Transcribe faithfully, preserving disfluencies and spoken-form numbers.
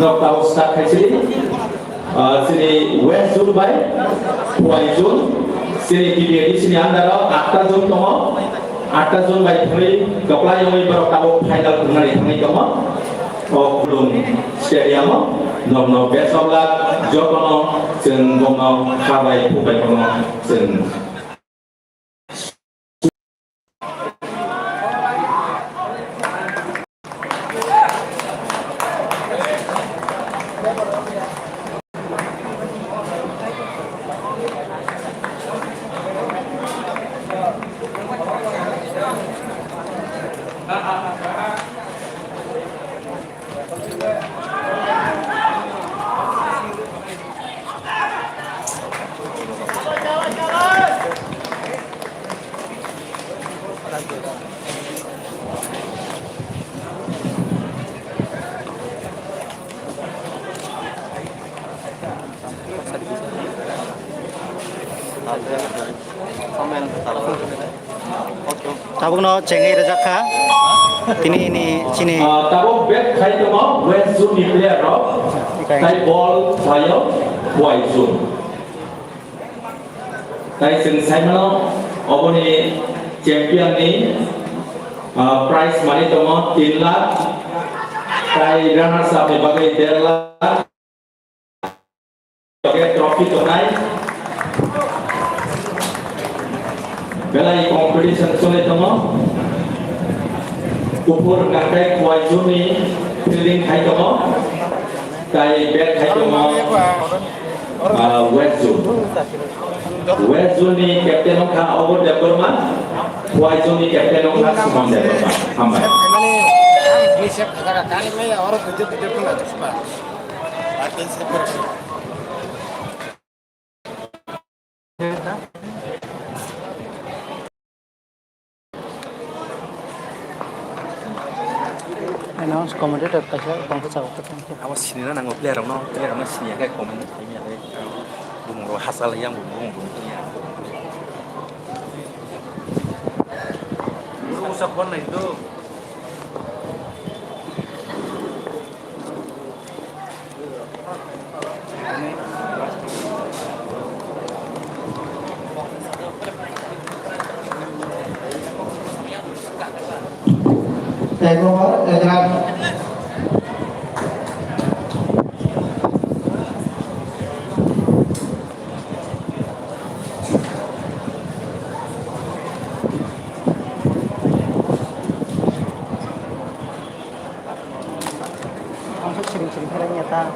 Tabuk start khai sini, ah, sini West Zone bai Khowai Zone, sini T T A D sini under o atta zone tongo, atta zone bai thangwi kwplai wngwi borok tabuk final thwngnani thangwi tongo. O Khulum Stadium o nokno best of luck jotono chwng bongno kha bai phuk bai bono chwng Tabukno chengwi rwjak kha. Tini ni chini Ah, tabuk bat khai tongo West Zone ni player rok. Ikai. Tai ball khlaio Khowai Zone. Tai chwng saimano oboni champion ni, ah, prize money tongo tin lakh. Tai runners up ni bagwi der lakh. Trophy tongnai. Belai competition choli tongo. Kuphur hwnkha khe Khowai Zone ni fielding khai tongo. Tai bat khai tongo, ah, West Zone. West Zone ni captain wngkha Obor Debbarma. Khowai Zone ni captain wngkha Suman Debbarma. Hambai. Announce commentator kaisa tongkha chao. Abo sinina nango player rokno, player rokno siniya khe comment khaimya khe bumung rok hachal yang bumung bumung ya. Bumung sak kon nai do. Ang sa siring siring khe rang ya ta.